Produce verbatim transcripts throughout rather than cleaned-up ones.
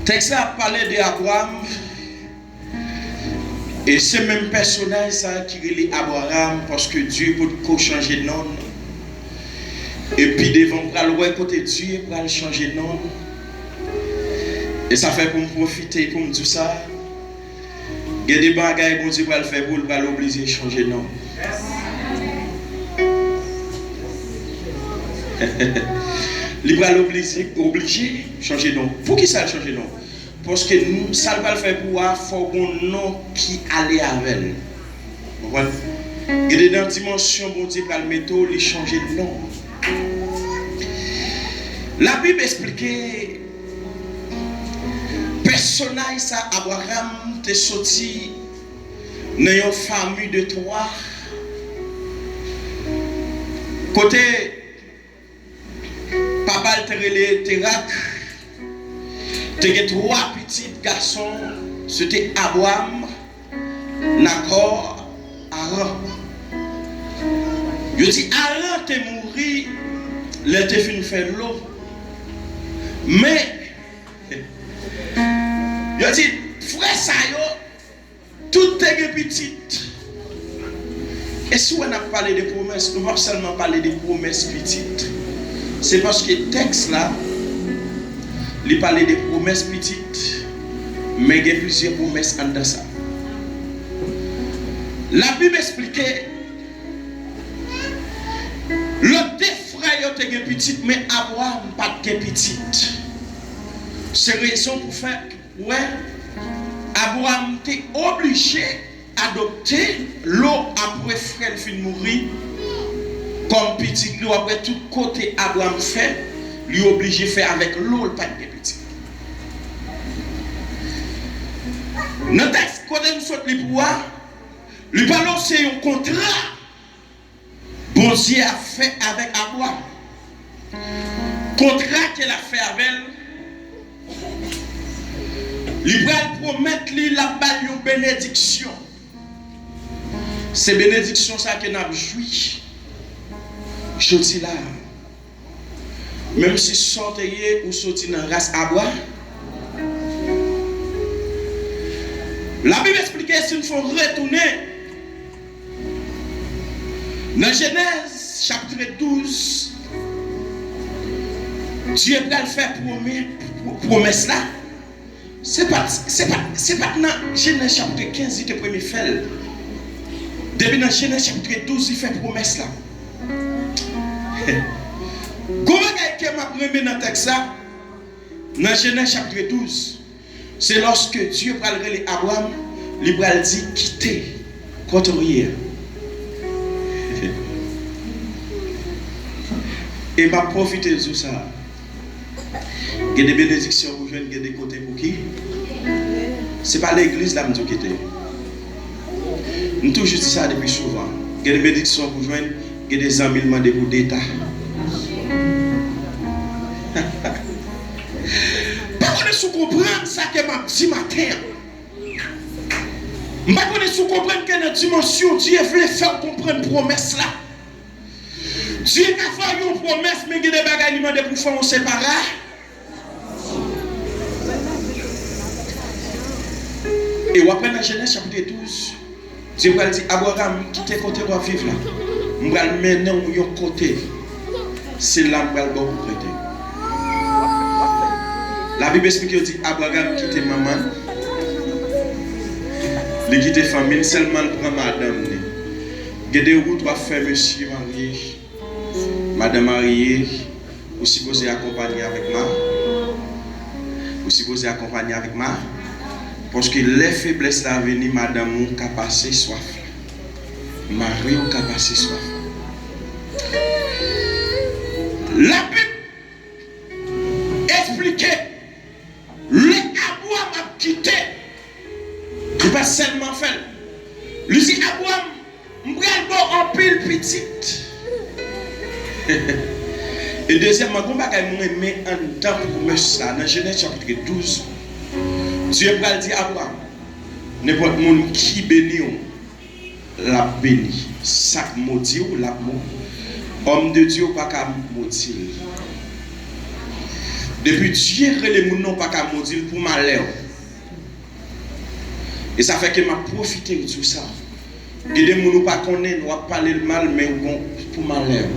Tèks la ap pale de Abraram, e se menm pèsonaj sa ki rele Abraram, paske Dye potko chanje non l. E pi devan, w pral wè kote Dye pral chanje non l. E sa fè pou m pwofite pou m di w sa, gen de bagay Bondye pral fè pou w, l pral oblije chanje non. Li pral oblije, oblije chanje non. Poukisa l chanje non? Paske n-, sa l pral fè pou w a, fò w gon non ki ale avè l. Konprann? Gen de nan dimansyon Bondye pral mete w, li chanje non. Labib esplike pèsonaj sa, Abraram, te soti nan yon fanmi de twa, kote papa l te rele Terak, te gen twa pitit gason, se te Abram, Nakò, Aran. Yo di Aran te mouri lè l te fin fè lo. Men, yo di frè sa yo, tout te gen pitit. E si w wè n ap pale de pwomès, nou p ap sèlman pale de pwomès pitit. Se paske tèks la, li pale de pwomès pitit, men gen plizyè pwomès anndan sa. Labib esplike, lòt de frè yo te gen pitit, men Abraram pa t gen pitit. Se rezon pou fè, wè, Abraram te oblije adopte Lo apre frè l fin mouri kòm pitit li. W ap wè tout kote Abraram fè, li oblije fè avèk Lo, l pa t gen pitit. Nan tèks kote n sot li pou a, li pale w se yon kontra Bondye ap fè avèk Abraram. Kontra ke l ap fè avè l, li pral pwomèt li, l ap ba l yon benediksyon. Se benediksyon sa ke n ap jwi jodi la. Menm si sa w te ye, ou soti nan ras Abra, Labib esplike, si n fè yon retounen nan Jenèz chapit douz, Dye pral fè pwomè, pwomès la. Se pa t, se pa t, se pa t nan Jenèz chapit kenz li te premye fè l. Depi nan Jenèz chapit douz, li fè pwomès la. Gon bagay ke m ap renmen nan tèks la, nan Jenèz chapit douz, se lòske Dye pral rele Abram, li pral di, "Kite kote w ye a." E m ap pwofite di w sa. Gen de benediksyon pou jwenn, gen de kote pou ki. Se pa legliz la m di w kite. M toujou di sa depi souvan. Gen de benediksyon pou jwenn, gen de zanmi l mande pou deta. M pa konnen si w konprann sa ke m ap di maten an. M pa konnen si w konprann ke nan dimansyon Dye vle fè w konprann pwomès la. Dye ka fè w yon pwomès, men gen de bagay li mande pou fè yon separa. E w ap wè nan Jenèz chapit douz, Dye pral di, "Abraram, kite kote w ap viv la. M pral mennen w yon kote. Se la m pral ba w pou w rete." Labib esplike, yo di, Abraram kite manman l, li kite fanmi l, sèlman l pran madanm li. Gen de wout w ap fè, mesye marye, madanm marye, ou sipoze akonpanye avèk ma. Ou sipoze akonpanye avèk ma. Paske lè feblès la vini, madanm ou ka pase swaf la. Mari w ka pase swaf la. Labib esplike, lè Abram ap kite, li pa sèlman fè l. Li di, "Abram, m pral ba w anpil pitit." E dezyèmman, gon bagay mwen renmen anndan pwomès sa, nan Jenèz chapit douz, Dye pral di Abram, "Nenpòt moun ki beni w, l ap beni. Sa k modi w, l ap modi." Òm de Dye, ou pa ka modi l. Depi Dye rele moun nan, w pa ka modi l pou malè w. E sa fè ke m ap pwofite m di w sa. Gen de moun ou pa konnen, w ap pale l mal, men ou gon pou malè w.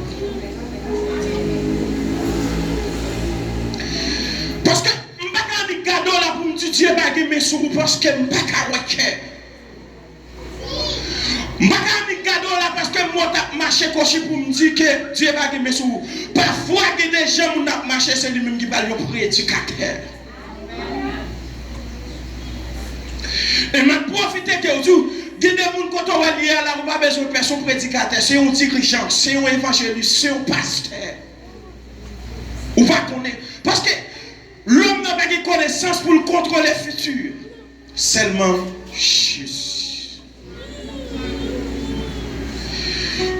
Paske m pa ka annik gade w la pou m di Dye pa gen men sou ou, paske m pa ka wè kè. M pa ka annik gade w la paske m wè w t ap mache kwochi pou m di ke Dye pa gen men sou ou. Pafwa gen de jan moun ap mache, se li menm ki pral yon predikatè. E m ap pwofite ke w di w, gen de moun kote w wè l ye a la, ou pa bezwen pèsonn predikatè, se yon dirijan, se yon evanjelis, se yon pastè. Ou pa konnen. Paske lòm nan pa gen konesans pou l kontwole fiti. Sèlman Jezi.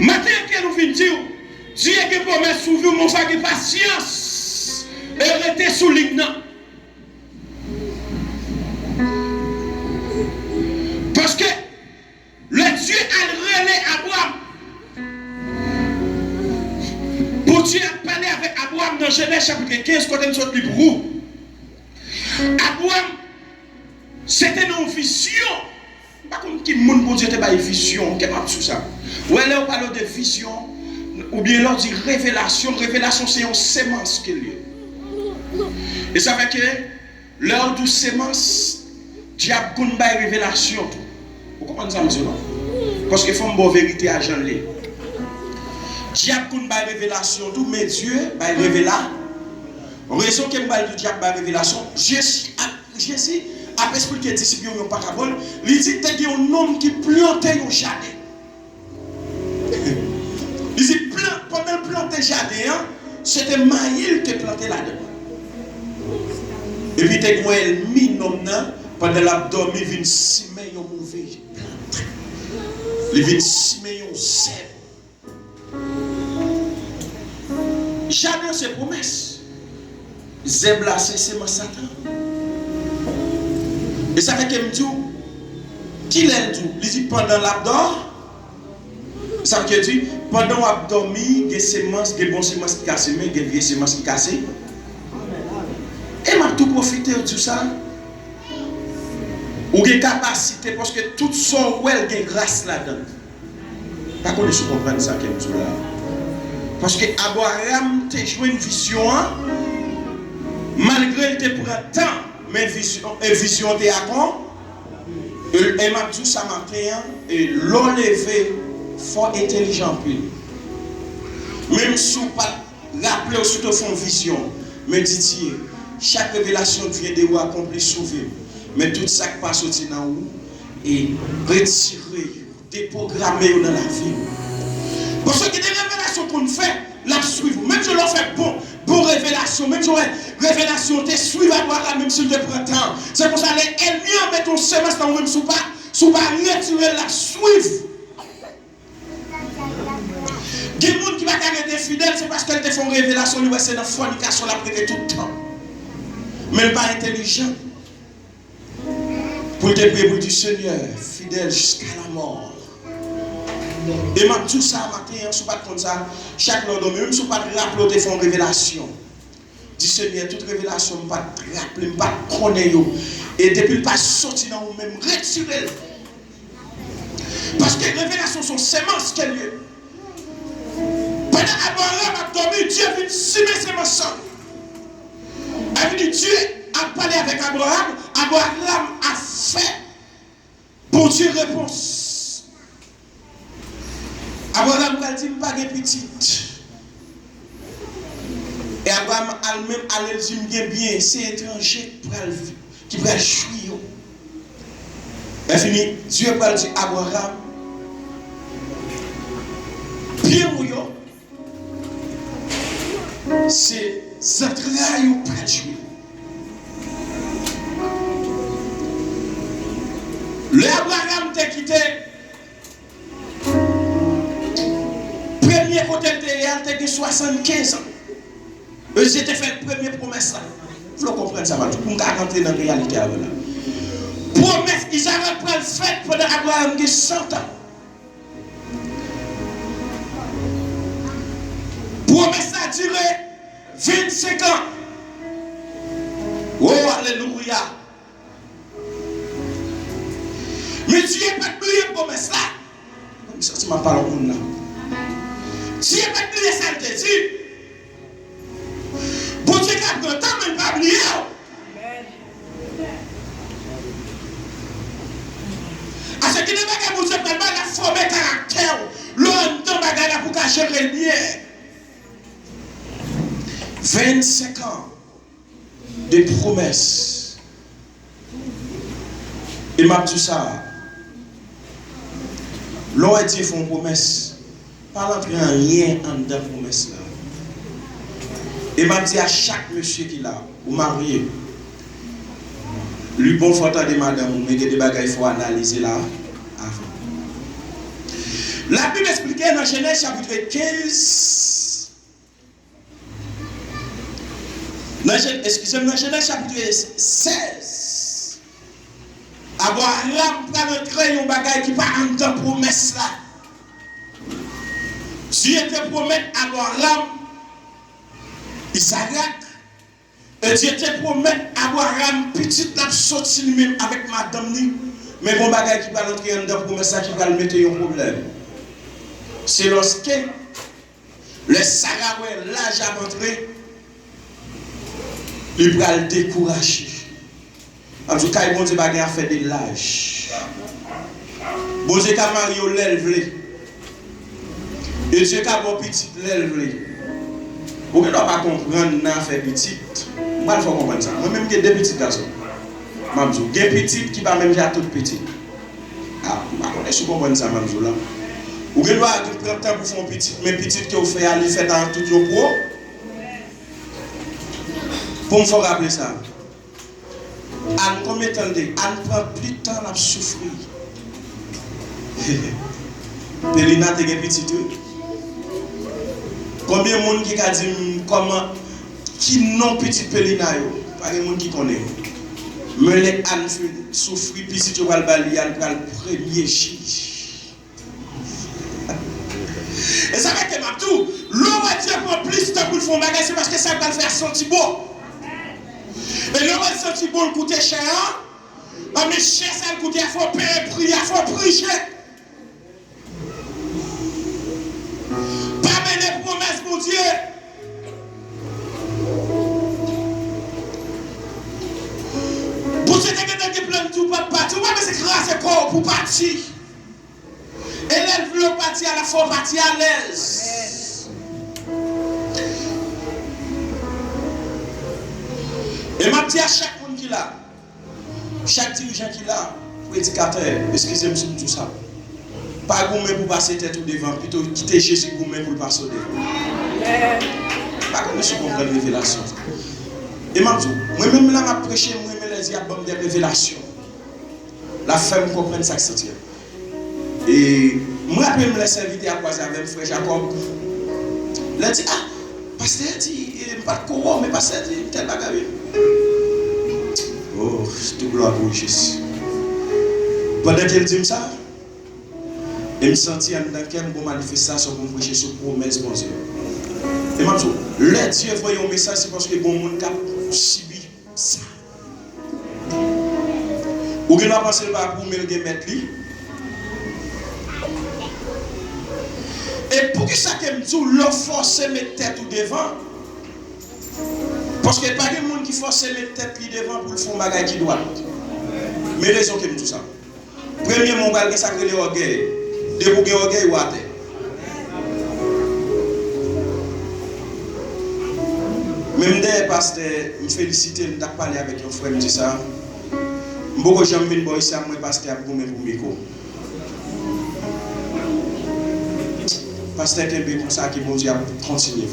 Maten an ke nou vin di w, Dye gen pwomès sou vi w, men w fè gen pasyans e rete sou liy nan. Paske lè Dye al rele Abraram, Bondye ap pale avèk Abraram nan Jenèz chapit kenz, kote n sot li pou ou. Abraram, se te nan yon vizyon. M pa konn ki moun Bondye te bay vizyon, ke m ap sou sa. Ou wè, lè yo pale de vizyon, oubyen lè w di revelasyon, revelasyon se yon semans ke l ye. E sa fè ke lè w di w semans, dyab konn bay revelasyon tou. Ou konprann sa m di w la? Paske fò m ba w verite a jan l ye. Dyab konn bay revelasyon tou, men Dye bay revela. Rezon ke m ba l di dyab bay revelasyon, Jezi ap, Jezi ap esplike disip yo yon parabòl. Li di te gen yon nonm ki plante yon jaden. Li di, plan-, pandan l plante jaden an, se te mayi l te plante ladan l. Epi te gen yon ènmi nonm nan, pandan l ap dòmi, vin simen yon move plant. Li vin simen yon zèb. Jaden an se pwomès. Zèb la se semans Satan. E sa fè ke m di w, kilè l di w? Li di pandan l ap dò-, sa vle di, pandan w ap dòmi, gen semans, gen bon semans ki ka simen, gen vye semans ki ka simen. E m ap tou pwofite w di w sa. Ou gen kapasite, paske tout sa w wè l gen gras ladan l. Pa konnen si w konprann sa ke m di w la. Paske Abraram te jwenn vizyon an, malgre l te pran tan, men vizyon, e vizyon an te akon-, e, e m ap di w sa maten an, e lè w leve, fò w entèlijan anpil. Menm si w pa t raple w, si w te fè yon vizyon, men di Dye, chak revelasyon ki vyen de ou akonpli sou vi m, men tout sa k pa soti nan ou, e retire yo. Depwograme yo nan lavi w. Paske gen de revelasyon pou n fè, l ap swiv ou. Menm jan lè w fè bon, bon revelasyon, menm jan w wè revelasyon te swiv Abraram, menm si l te pran tan. Se konsa, lè ènmi an mete yon semans nan ou, menm si w pa, si w pa retire l, l ap swiv. Gen moun ki pa ka rete fidèl, se paske l te fè yon revelasyon, li wè se nan fònikasyon l ap rete tout tan. Men l pa entèlijan. Pou l te priye pou l di, Senyè, fidèl jiska lamò. E m ap di w sa maten an, si w pa t konn sa, chak lè w dòmi, menm si w pa t raple w te fè yon revelasyon, di, Senyè, tout revelasyon m pa t raple, m pa t konnen yo. E depi l pa soti nan ou menm, retire l. Paske revelasyon se yon semans ke l ye. Pandan Abraram ap dòmi, Dye vin simen semans lan. Sa vle di Dye ap pale avèk Abraram, Abraram ap fè Bondye repons. Abraram pral di, "M pa gen pitit." E Abraram al menm ale, l di, "M gen byen, se etranje k pral, ki pral jwi yo." Lè fini, Dye pral di Abraram, "Byen ou yo, se zantray ou pral jwi." Lè Abraram te kite premye kote l te ye a, l te gen swasannkenz an. Bondye te fè l premye pwomès la. Fò w konprann sa maten pou m ka rantre nan reyalite a la. Pwomès Izarak pral fèt pandan Abraram gen san tan. Pwomès la dire vennsenk an. Oh, alelouya! Men Dye pa t bliye pwomès la. M santi m ap pale yon moun la. Dye pa t bliye sa l te di. Bondye ka pran tan, men l pa bliye w. Paske gen de bagay Bondye pral ba w, l ap fòme karaktè w. Lè w anndan bagay la pou w ka jere l byen. Vennsenk an de pwomès. E m ap di w sa, lè w wè Dye fè yon pwomès, pa rantre anyen anndan pwomès la. E m ap di a chak mesye ki la, ou marye, li bon fò w tande madanm ou, men gen de bagay fò w analize la avan. Labib esplike nan Jenèz chapit kenz, nan Jè-, eskize m, nan Jenèz chapit sèz, Abraram pral antre yon bagay ki pa anndan pwomès la. Dye te pwomèt Abraram Izarak, e Dye te pwomèt Abraram pitit l ap soti li menm avèk madanm li. Men gon bagay ki pral antre anndan pwomès la ki pral mete yon pwoblèm. Se lòske Lè Sara wè laj ap antre, li pral dekouraje. Ann di w, kay Bondye pa gen afè de laj. Bondye ka marye w lè l vle. E Dye ka ba w pitit lè l vle. Ou gen dwa pa konprann nan afè pitit. M pral fè w konprann sa. Mwen menm, m gen de pitit gason. M ap di w, gen pitit ki pa menm jan ak tout pitit. A, m pa konnen si w konprann sa m ap di w la. Ou gen dwa pran tan pou w fè yon pitit, men pitit ke w fè a, li fèt ak tout yon pwo. Pou m fè w raple sa. Ann, konbyen tan l te? Ann pran plis tan l ap soufri. Pelina te gen pitit, wi. Konbyen moun ki ka di m kòman, ki non pitit Pelina yo? Pa gen moun ki konnen. Men lè Ann fin soufri, pitit yo pral ba li a, li pral premye jij. E sa fè ke m ap di w, lè w wè Dye pran plis tan pou l fè yon bagay, se paske sa l pral fè a santi bon. E lè w wè l santi bon, l koute chè a, anben chè sa l koute a, fò w peye pri a, fò w pri chè. Pa mele pwomès Bondye. Bondye te gentan gen plan, li di w p ap pati. Ou pa bezwen kraze kò w pou w pati. E lè l vle w pati a, l ap fè w pati alèz. E m ap di a chak moun ki la, chak dirijan ki la, predikatè, eskize m si m di w sa, pa goumen pou pase tèt ou devan, pito kite Jezi goumen pou l pase w devan. M pa konnen si w konprann revelasyon sa. E m ap di w, mwen menm la m ap preche, m renmen lè Dye ap ban m de revelasyon. L ap fè m konprann sa k santi a. E m raple m lè sèvitè a kwaze avè m, frè Jakòb. Lè l di, a, pastè a di, e, m pa t ko wè w, men pastè a di tèl bagay, wi. Oh, tout glwa pou Jezi. Pandan ke l di m sa, e m santi anndan kè m gon manifestasyon pou m preche sou pwomès Bondye. E m ap di w, lè Dye voye yon mesaj, se paske gon moun k ap sibi sa. Ou gen dwa panse l pa pou ou, men l gen mèt li. E poukisa ke m di w lè w fòse met tèt ou devan? Paske pa gen moun ki fòse met tèt li devan pou l fè yon bagay ki dwat. Men rezon ke m di w sa. Premyèman, ou pral gen sa k rele ògèy. Depi w gen ògèy, ou atè. Men m dèyè pastè, m felisite l, m t ap pale avèk yon frè, m di sa. M poko janm vin bò isi a, m wè pastè ap goumen pou mikwo. Pastè, kenbe konsa, ke Bondye ap kontinye.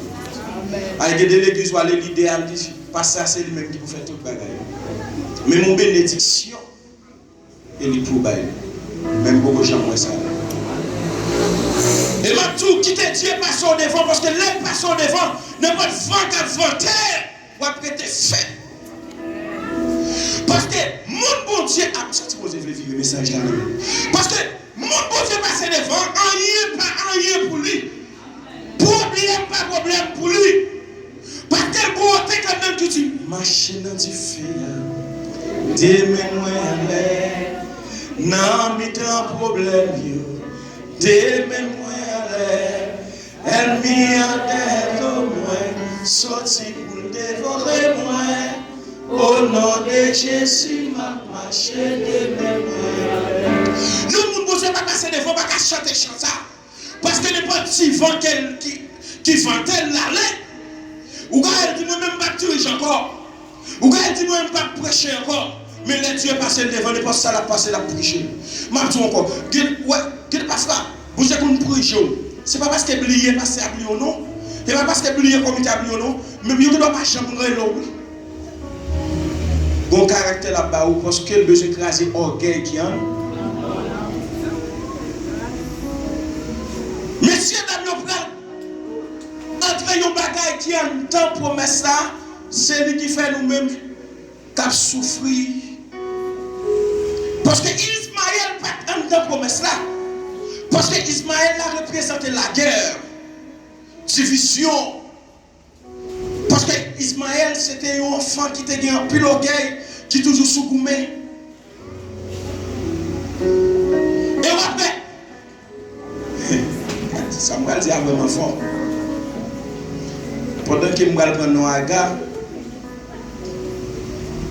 Ay, gen de legliz w ale, lidè a, l di, pastè a se li menm ki pou fè tout bagay. Men m yon benediksyon. E li pou bay. Men m poko janm wè sa. E m ap di w, kite Dye pase w devan, paske lè l pase w devan, nenpòt van k ap vante, w ap rete fèb. Paske moun Bondye ap, m santi Bondye vle vire mesaj la nan men m. Paske moun Bondye pase devan, anyen pa anyen pou li. Pwoblèm pa pwoblèm pou li. Paske l gon okenn anndan l ki di, Mache nan dife a, de men mwen anlè. Nan mitan pwoblèm yo, de men mwen anlè. Ènmi an dèyè do mwen, soti pou l devore mwen. O non de Jezi, m ap mache de men mwen anlè. Yon moun Bondye pa pase devan pa ka chante chan sa. Paske nenpòt ti van ke l, ki, ki vante l, l ale. Ou ka wè l di, "Mwen menm, m p ap dirije ankò." Ou ka wè l di, "Mwen menm, m p ap preche ankò." Men lè Dye pase l devan, nenpòt sa l ap pase, l ap preche. M ap di w ankò, gen, wè, gen pafwa, Bondye konn prije w. Se pa paske bliye pastè a bliye w, non. Se pa paske bliye komite a bliye w, non. Men yo gendwa pa janm rele w, wi. Gon karaktè l ap ba ou paske l bezwen kraze ògèy ki anndan w. Mesye dam yo pral antre yon bagay ki anndan pwomès la, se li ki fè nou menm k ap soufri. Paske Izmayèl pa t anndan pwomès la. Paske Izmayèl la reprezante lagè, divizyon, Paske Izmayèl se te yon anfan ki te gen anpil ògèy, ki toujou sou goumen. E w ap wè, sa m pral di a vrèman fò. Pandan ke m pral pran non Aga,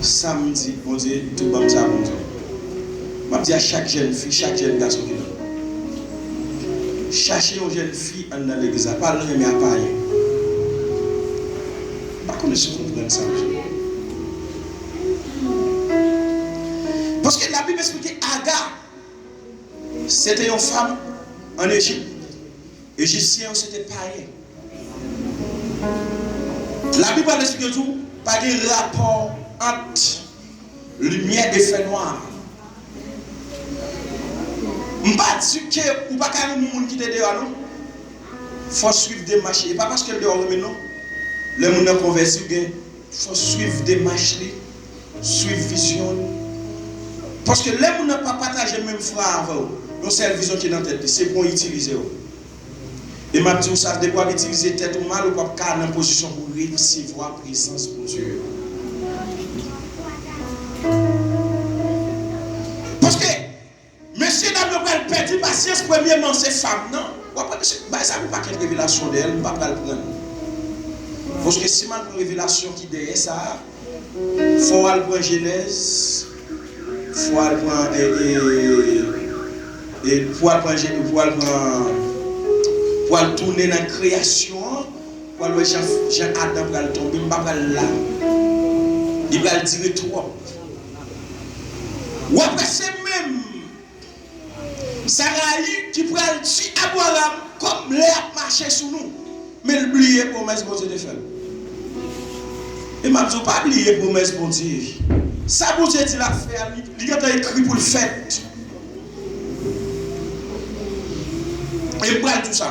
sa m di, Bondye tou ban m sa pou m di. M ap di a chak jèn fi, chak jèn gason ki la, chache yon jèn fi anndan legliz la, pa al renmen a payen. M pa konnen si w konprann sa, mesye. Paske Labib esplike Aga, se te yon fanm ann Ejip. Ejipsyen yo se te payen. Labib pral esplike w tou, pa gen rapò ant limyè e fènwa. M pa di ke ou pa ka renmen moun ki te deyò a, non. Fò w swiv demach li. E pa paske l deyò w renmen l, non. Lè moun nan konvèti, ou gen, fò w swiv demach li, swiv vizyon l. Paske lè moun nan pa pataje menm fwa avè w, yon sèl vizyon ki nan tèt li, se pou w itilize w. E m ap di w sa, depi w ap itilize tèt ou mal, ou p ap ka nan pozisyon pou w resevwa prezans Bondye. Paske, mesye dam yo pral pèdi pasyans, premyeman, se fanm nan. W ap wè, mesye, bay sa pou pakèt revelasyon dèyè l, m pa pral pran l. Paske si m al pran revelasyon ki dèyè sa a, fò w al pran Jenèz, fò w al pran, e, e, e, pou w al pran Je-, pou w al pran, pou w al tounen nan kreyasyon an, pou w al wè jan, jan Adan pral tonbe, m pa pral la. Li pral dire twòp. W ap wè se menm Sarayi ki pral di Abraram kòm lè ap mache sou nou, men l bliye pwomès Bondye te fè l. E m ap di w, pa bliye pwomès Bondye. Sa Bondye di l ap fè a, li, li gentan ekri pou l fèt. E m pral di w sa.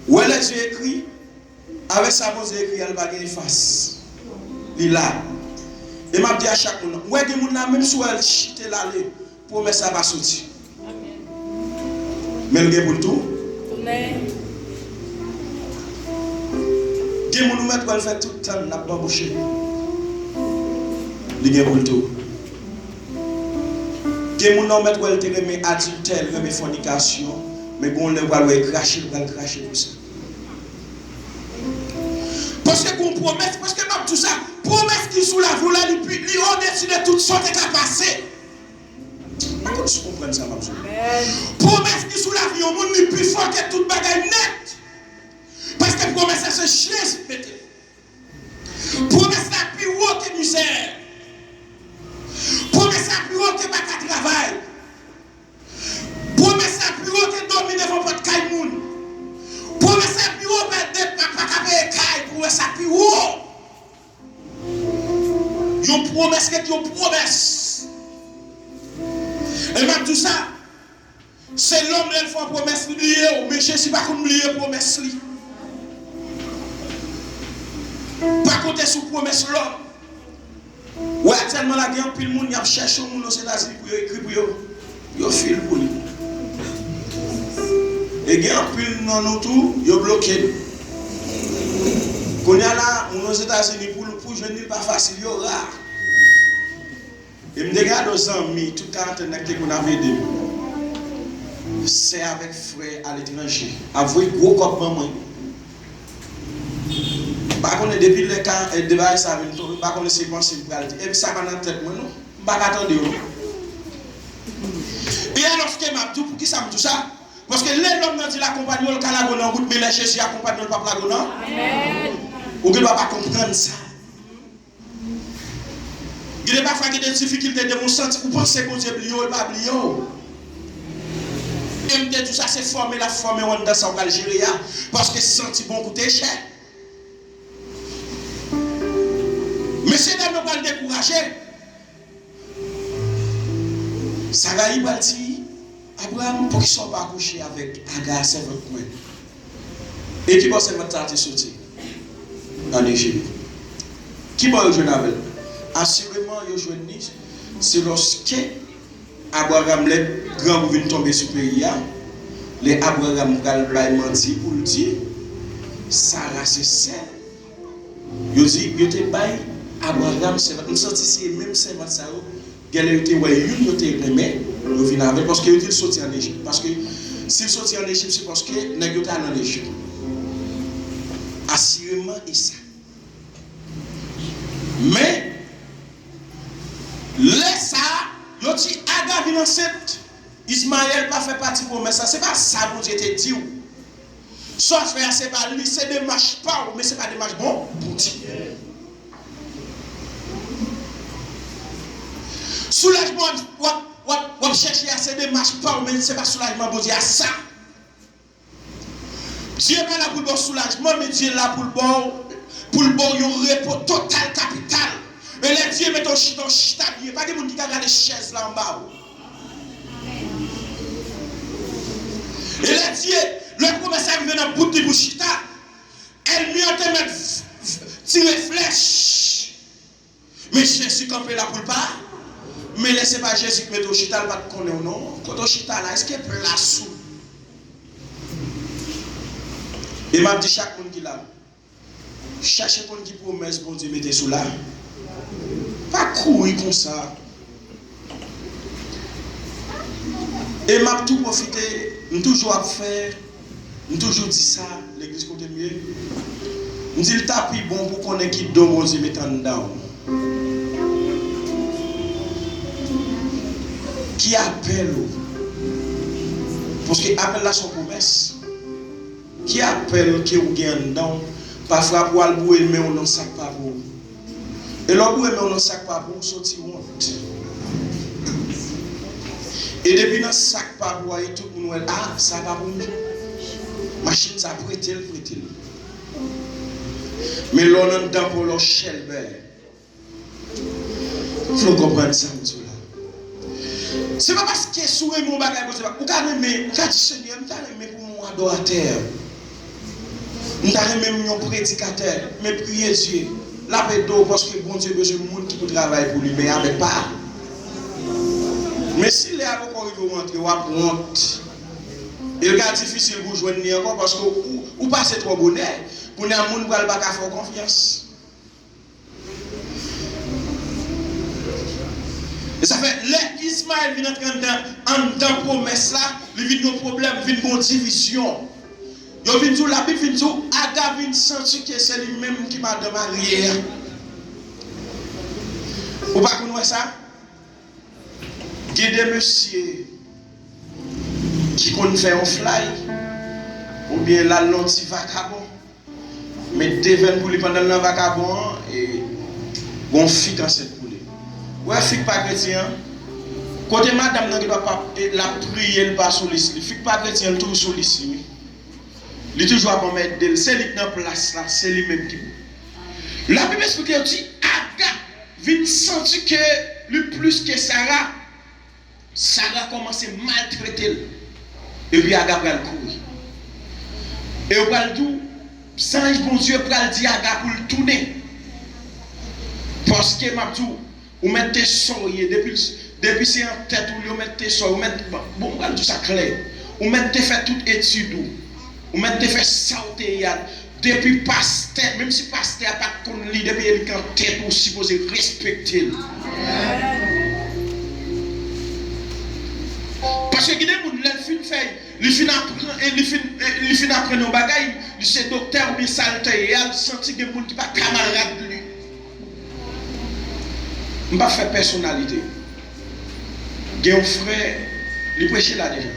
Ou wè lè Dye ekri, avèk sa Bondye ekri a, li pa gen efas. Li la. E m ap di a chak moun, ou wè gen moun la, menm si w wè l chite l ale, pwomès la pa soti. Men l gen pou l tou. Tounen. Gen moun ou mèt wè l fè tout tan l ap banbouche. Li gen pou l tou. Gen moun nan ou mèt wè l te renmen adiltè, l renmen fònikasyon, men gon lè ou pral wè l krache, l pral krache pou sa. Paske gon pwomès, paske m ap di w sa, pwomès ki sou lavi w la, li pi, li odesi de tout sa w te ka pase. M pa konn si w konprann sa m ap di w. Pwomès ki sou lavi yon moun, li pi fò ke tout bagay nèt. Paske pwomès la se Jezi ki mete l. Pwomès la pi wo ke mizè. Pwomès la pi wo ke pa ka travay. Pwomès la pi wo ke dòmi devan pòt kay moun. Pwomès la pi wo pa, de, pa, pa ka peye kay. Pwomès la pi wo. Yon pwomès ret yon pwomès. E m ap di w sa, se lòm lè l fè yon pwomès li bliye w, men Jezi pa konn bliye pwomès li. Pa konte sou pwomès lòm. Wè aktyèlman la gen anpil moun y ap chèche yon moun Ozetazini pou yo ekri pou yo. Yo fil pou li. E gen anpil nan nou tou, yo bloke. Kounye a la, moun Ozetazini pou, Pou jwenn li pa fasil, yo ra. E m te gen ado zanmi, tout karantèn nan ki te konn ap ede m. Sè avèk frè aletranje. Ap voye gwo kòb ban mwen. M pa konnen depi lè ka, e, de bagay sa vin tonbe, m pa konnen se panse m pral di. Epi sa pa nan tèt mwen, non. M pa ka tande yo, non. E alòske m ap di w, poukisa m di w sa? Paske lè lòm nan di l akonpaye w, l ka lage w nan wout, men lè Jezi akonpaye w, l p ap lage w nan. Ou gen dwa pa konprann sa. Gen de pafwa, gen de difikilte, de moun santi, ou panse Bondye bliye w, li pa bliye w. E m te di w sa, se fòme l ap fòme w anndan sa w pral jere a. Paske santi bon koute chè. Mesye dam yo pral dekouraje. Sarayi pral di Abraram, poukisa w pa kouche avèk Aga, sèvant mwen? E ki bò sèvant sa a te soti? Ann Ejip. Ki bò yo jwenn avè l? Asireman, yo jwenn li, se lòske Abraram, lè grangou vin tonbe sou peyi a, lè Abraram pral bay manti pou l di, Sara se sè l. Yo di, yo te bay Abraram sèvant. M santi se menm sèvant sa yo. Genlè yo te wè youn yo te renmen, yo vin avè l, paske yo di l soti ann Ejip. Paske si l soti ann Ejip, se paske nèg yo t al ann Ejip. Asireman, e sa. Men, lè sa a, yo di Aga vin ansent. Ismayèl pa fè pati pwomès la. Se pa sa Bondye te di w. Sa w ap fè a, se pa li, se demach pa w, men se pa demach bon Bondye. Soulajman w ap, w ap, w ap chèche a, se demach pa w, men se pa soulajman Bondye a sa. Dye pa la pou l ba w soulajman, men Dye la pou l ba w, pou l ba w yon repo total kapital. E lè Dye mete w chita, w chita byen. Pa gen moun ki ka gade chèz la anba w. E lè Dye, lè pwomès la rive nan bout li pou chita, ènmi an te mèt tire flèch. Men Jezi kanpe la pou l pa. Men lè se pa Jezi ki mete w chita, l pa t konnen w non. Kote w chita la, èske plas ou? E m ap di chak moun ki la, chache konn ki pwomès Bondye mete sou la. Pa kouri konsa. E m ap tou pwofite, m toujou ap fè, m toujou di sa, legliz kote m ye, m di l ta pi bon pou konnen ki don Bondye mete anndan w. Ki apèl ou? Paske apèl la se yon pwomès. Ki apèl ke ou gen anndan w? Pafwa pou w al boure men w nan sa k pa pou ou. E lè w boure men w nan sa k pa pou ou, soti wont. E depi nan sa k pa pou ou a, e tout moun wè l, a, sa pa pou m. Machin sa, prete l, prete l. Men lè w nan anndan pa w, lè w chèlbè. Fò w konprann sa m di w la. Se pa paske si w renmen yon bagay Bondye pa, ou ka renmen, ou ka di, Senyè, m ta renmen pou m yon adoratè. M ta renmen m yon predikatè. Men priye Dye. L ap ede w paske Bondye bezwen moun ki pou travay pou li, men avèk pa. Men si lè a poko rive w antre, w ap wont. E l ka difisil pou w jwenn li ankò paske ou, ou pase twò bonè. Kounye a moun pral pa ka fè w konfyans. E sa fè, lè Ismayèl vin antre anndan, anndan pwomès la, li vin yon pwoblèm, vin gon divizyon. Yo vin di w, Labib vin di w, Aga vin santi ke se li menm ki madan marye a. Ou pa konn wè sa? Gen de mesye ki konn fè yon flay, oubyen l al nan yon ti vakabon. Met de venn pou li pandan l nan vakabon an, e gon fi k ansent pou li. Ou wè fi k pa kretyen an? Kote madanm nan gen dwa p ap, e, l ap priye, l pa sou lis li. Fi k pa kretyen an, li toujou sou lis li, wi. Li toujou ap anmède l. Se li k nan plas la, se li menm ki. Labib eksplike, yo di, Aga vin santi ke li plis ke Sara. Sara kòmanse maltrete l. Epi Aga pral kouri. E yo pral di w, zanj Bondye pral di Aga pou l tounen. Paske m ap di w, ou mèt te sa w ye, depi, depi se an tèt ou, yo mèt te sa w, ou mèt, bon, m pral di w sa klè. Ou mèt te fè tout etid ou. Ou mèt te fè sa w te ye a. Depi pastè, menm si pastè a pa t konn li, depi e li k antèt, ou sipoze respekte l. Paske gen de moun, lè l fin fè, li fin aprann, e li fin, e li fin aprann yon bagay, li se doktè oubyen sa l te ye a, li santi gen moun ki pa kamarad li. M p ap fè pèsonalite. Gen yon frè, li preche la deja.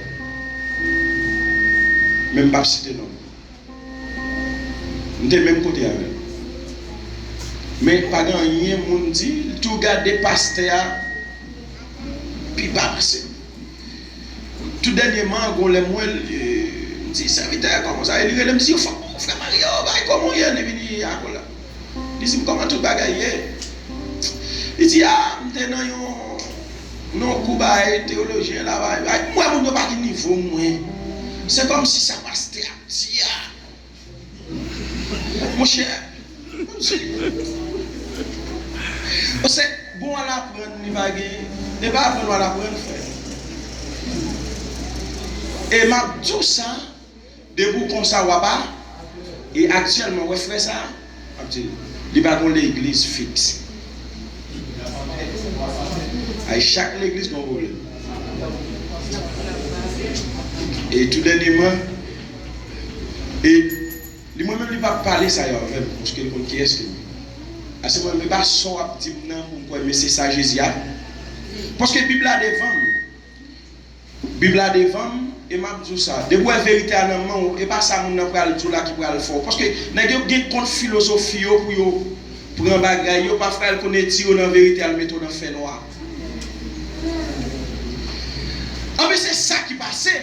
Men m p ap site non l. M te menm kote avè l. Men pa gen anyen moun di, l tou gade pastè a pi ba pase m. Tou dènyèman, gon lè m wè l, e, m di, "Sèvitè, kòman sa ye?" Li rele m, m di, "Frè Mario, bay, kòman w ye?" Li vini akò la. Li di m, "Kòman tout bagay ye?" Li di, "A, m te nan yon, nan yon kou bay teyolojyen la, bay, bay." M wè moun yo pa gen nivo mwen. Se kòmsi sa pastè ap di a. Monchè, se bon al aprann, li pa gen, li pa aprann w al aprann, frè. E m ap di w sa, depi w konsa w ap a, e aktyèlman, wè frè sa, m ap di, li pa gon legliz fiks. Ay, chak legliz gon pwoblèm. E tou dènyèman, e li, mwen menm, li pa pale sa yo avè m, paske li konn kiyès ke m ye. Ase mwen menm, e pa sa w ap di m nan pou m kwè, men se sa Jezi a. Paske Bib la devan m. Bib la devan m, e m ap di w sa. Depi w wè verite a nan men w, e pa sa moun nan pral di w la ki pral fè w. Paske nèg yo gen kont filozofi yo pou yo pran bagay yo, pafwa yo konn etire w nan verite a, al mete w nan fènwa. Anben, se sa ki pase.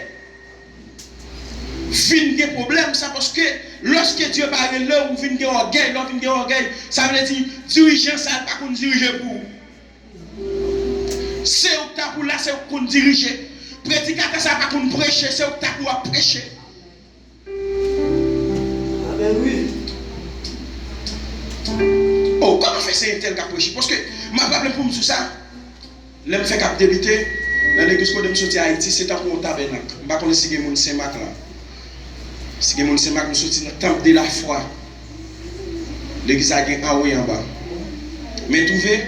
Vin gen pwoblèm sa, paske lòske Dye pa rele w, ou vin gen ògèy, lè w vin gen ògèy, sa vle di dirijan sa a pa konn dirije pou ou. Se ou k ta pou la, se ou k konn dirije. Predikatè sa a pa konn preche, se ou k ta pou ap preche. Amen, wi. Oh, kòman fè se entèl k ap preche? Paske m ap raple pou m sou sa. Lè m fèk ap debite, nan legliz kote m soti Ayiti, se tankou yon tabènak. M pa konnen si gen moun Senmak la. Si gen moun Senmak, m soti nan Temple de la Foi. Legliz la gen anwo e anba. Men twouve,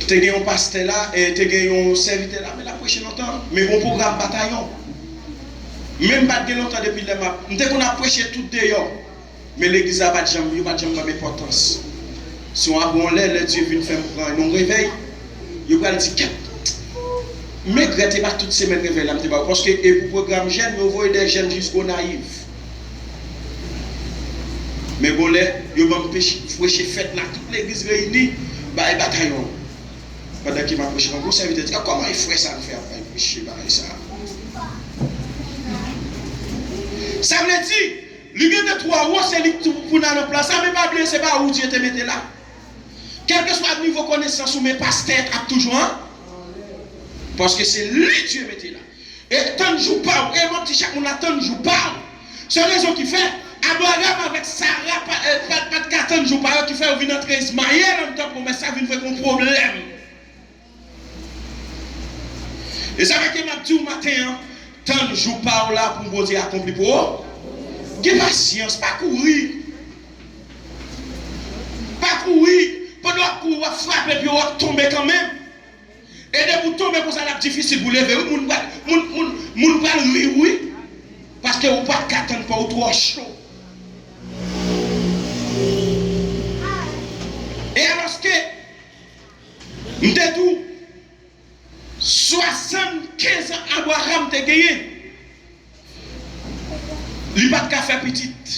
te gen yon pastè la, e te gen yon sèvitè la, men l ap preche lontan. Men gon pwogram batayon. Men m pa t gen lontan depi lè m ap, m te konn ap preche tout deyò. Men legliz la pa t janm, yo pa t janm ban m enpòtans. Si w ap yon lè, lè Dye vin fè m pran yon revèy, yo pral di, "Kèt, m regrèt e pa tout semèn revèy la m te ba w." Paske e pou pwogram jèn, yo voye de jèn jis Gonayiv. Men bon lè, yo ban m preche, preche fèt la, tout legliz reyini, bay batayon. Pandan ke m ap preche, yon gwo sèvitè di, "A, kòman e frè sa nou fè ap bay preche bagay sa a?" Sa vle di, li gen de twa wo, se li ki pou, pou nan nan plas la, men pa bliye, se pa ou Dye te mete la. Kèlkeswa nivo konesans ou, men pastè ap toujou an. Paske se li Dye mete la. E tann jou pa w. E m ap di chak moun la, tann jou pa w. Se rezon ki fè Abraram avèk Sara pa, eh, pa, pa t ka tann jou pa yo, ki fè yo vin antre Izmayèl anndan pwomès la, vin fè gon pwoblèm. E sa fè ke m ap di w maten an, tann jou pa w la pou Bondye akonpli pou ou. Gen pasyans, pa kouri. Pa kouri. Pandan w ap kouri, w ap frape pye w, w ap tonbe kanmenm. E depi w tonbe konsa, l ap difisil pou leve wi. Moun pral, moun, moun, moun pral ri w wi. Paske ou pa t ka tann pa w, ou twò cho. E alòske, m te di w, swasannkenz an Abraram te genyen, li pa t ka fè pitit.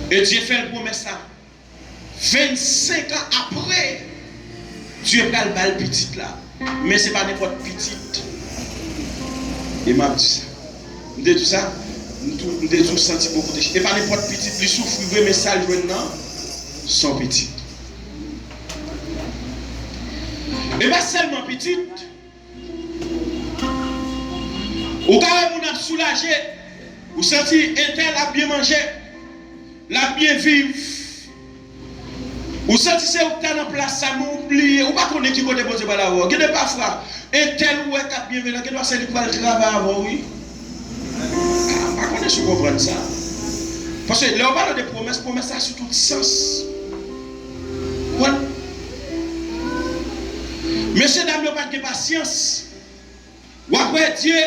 E Dye fè l pwomès la. Vennsenk an apre, Dye pral ba l pitit la. Men se pa nenpòt pitit. E m ap di sa. M te di sa, m tou, m te tou santi bon kote. E pa nenpòt pitit, li soufri vre, men sa l jwenn nan, se yon pitit. E pa sèlman pitit. Ou ka wè moun ap soulaje, ou santi entèl ap byen manje, l ap byen viv. Ou santi se ou k ta nan plas sa, men ou bliye, ou pa konnen ki kote Bondye pral avè w. Gen de pafwa, entèl ou wè k ap byen viv la, gen dwa se li k pral travay avè w wi. Èske w konprann sa? Paske lè w pale de pwomès, pwomès la sou tout sans. Konprann? Mesye dam yo pa t gen pasyans. W ap wè Dye,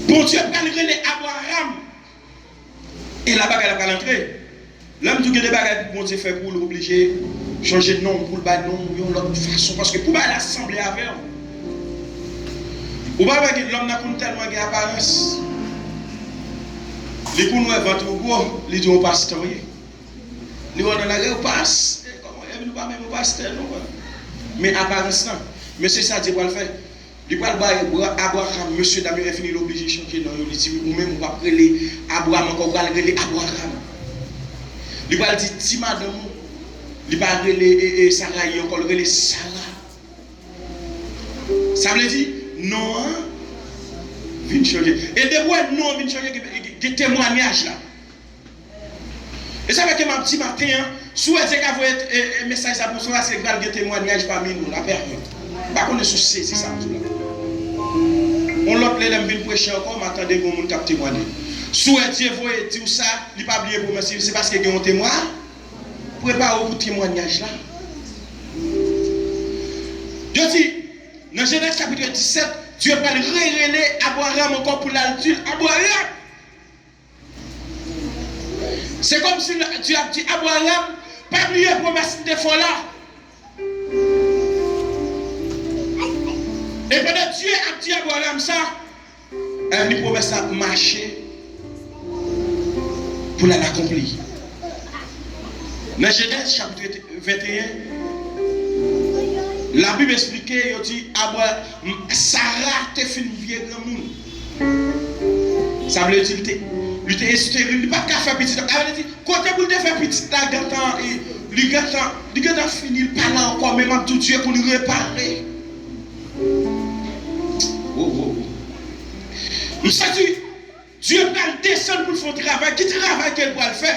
Bondye pral rele Abraram. E la bagay la pral antre. Lè m di w gen de bagay pou Bondye fè pou ou, li oblije chanje non w, pou l bay non w yon lòt fason. Paske pou bagay la sanble avè w. Ou pa wè gen lòm nan konn tèlman gen aparans. Li konn wè vant ou gwo, li di w pastè w ye. Li wè w nan lari, ou pastè, kòman, epi nou pa menm yon pastè, non, men aparans lan. Men se sa Dye pral fè. Li pral bay Abra-, Abraham, mesye dam yo enfini, li oblije chanje non yo. Li di, ou menm, ou p ap rele Abraham ankò, ou pral rele Abraham. Li pral di, di madanm ou, li pa rele e, e, Sarayi ankò, li rele Sara. Sa vle di, non an vin chanje. E depi w wè non an vin chanje, gen, gen, gen temwanyaj la. E sa fè ke m ap di maten an, si w wè Dye ka voye, e, e, mesaj sa pou ou, se paske pral gen temwanyaj pami nou, lapè avè w. M pa konnen si w sezi sa m di w la. Yon lòt lè, lè m vin preche ankò, m a tande gen yon moun k ap temwanye. Si w wè Dye voye di w sa, li pa bliye pwomès li, se paske gen yon temwa-, prepare w pou temwanyaj la. Yo di, nan Jenèz chapit disèt, Dye pral rerele Abraram ankò pou l al di l, Abraram! Se kòmsi Dye ap di, Abraram, pa bliye pwomès m te fè w la. E pandan Dye ap di Abraram sa, e, li pwomès la ap mache pou l al akonpli. Nan Jenèz chapit venteyen, Labib esplike, yo di, Abra-, Sara te fin vye granmoun. Sa vle di, li te, li te esteril, li pa t ka fè pitit. Sa vle di, kote pou l te fè pitit la, gentan, e, li gentan, li gentan fini, li pa la ankò, men m ap di w, Dye konn repare. Wo, wo, wo. M santi Dye pral desann pou l fè yon travay. Ki travay ke l pral fè?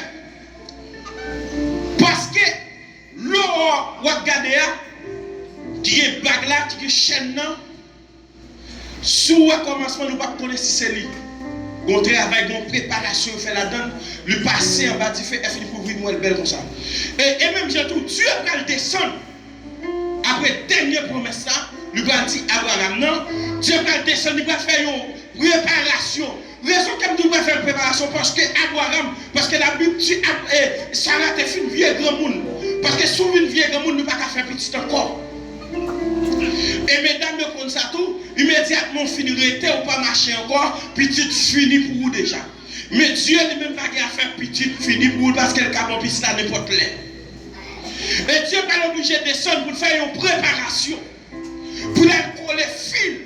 Paske lò w ap gade a, ki gen bag la, ki gen chèn nan, si w wè kòmansman, nou p ap konnen si se li. Gon travay, gon preparasyon yo fè ladan l, li pase anba dife, èfini pou vin wè l bèl konsa. E, e menm jan tou, Dye pral desann. Apre dènye pwomès la, li pral di Abraram nan, Dye pral desann, li pral fè yon preparasyon. Rezon ke m di w pral fè yon preparasyon, paske Abraram, paske Labib di Ab-, e, Sara te fin vye granmoun. Paske si w vin vye granmoun, nou pa ka fè pitit ankò. E medam yo konn sa tou, imedyatman w fin rete, ou pa mache ankò, pitit fini pou ou deja. Men Dye li menm pa gen afè pitit fini pou ou, paske l ka ban pitit la nenpòt lè. E Dye pral oblije desann pou l fè yon preparasyon, pou l al kole fil